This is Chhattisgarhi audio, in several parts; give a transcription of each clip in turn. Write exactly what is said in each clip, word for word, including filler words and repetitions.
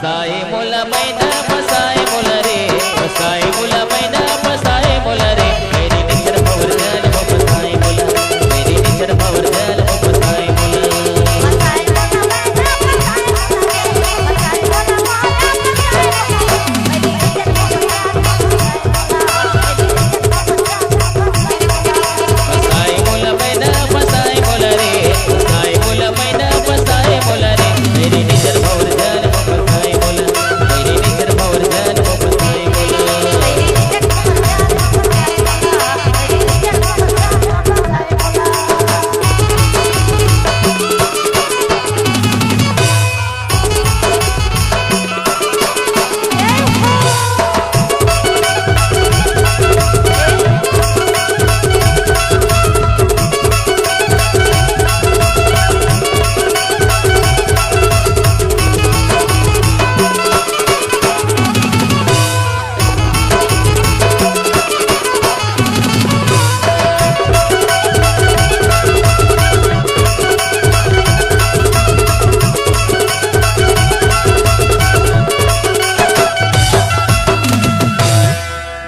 फसाए मोला मैना, फसाए मोला रे, फसाए मोला मैना, फसाए मोला रे, मेरी निचर भवर जान वो फसाए मोला, मेरी निचर भवर जान वो फसाए मोला। फसाए मोला मैना, फसाए मोला रे, फसाए मोला मैना, फसाए मोला रे, मेरी निचर भवर जान वो फसाए मोला, मेरी निचर भवर जान वो फसाए मोला।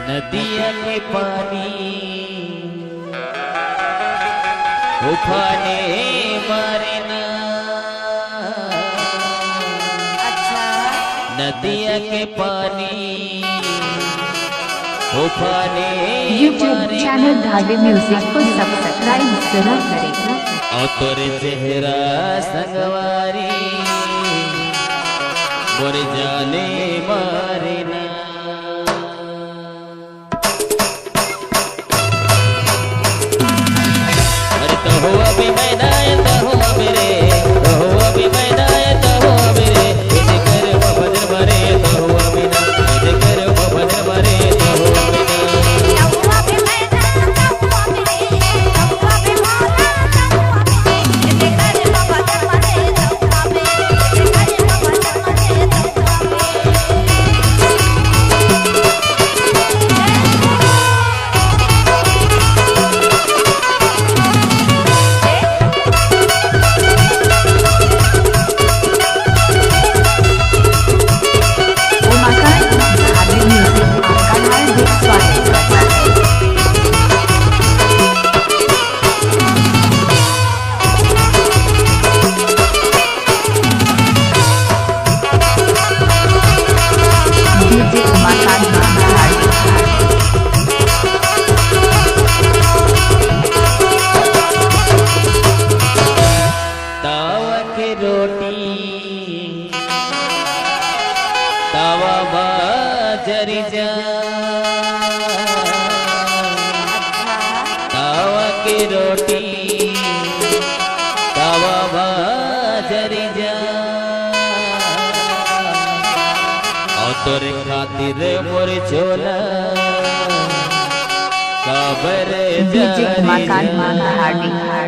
नदिया के पानी उफाने मारे ना। अच्छा। नदिया के पानी उफाने YouTube मारे channel ना। धागे music को subscribe जरूर करें। और तोरे चेहरा संगवारी मोर जाने मारे ना। अरे तो हुआ भी मैना है, तो हुआ भी रे, तो हुआ भी मैना है, तो हुआ भी रे, इधर कर वो बदन भरे, तो हुआ भी ना, इधर कर वो बदन भरे, तो हुआ भी ना। उमाकांत धार्मिक music आपका हार्दिक स्वागत करता है। DJ उमाकांत धार्मिक। तावा के रोटी, तावा बा जरी जा। तावा के रोटी, तावा बा जरी जा। और तोरे खातिर मोर झोला काबर DJ जरी उमाकांत जा। धार्मिक।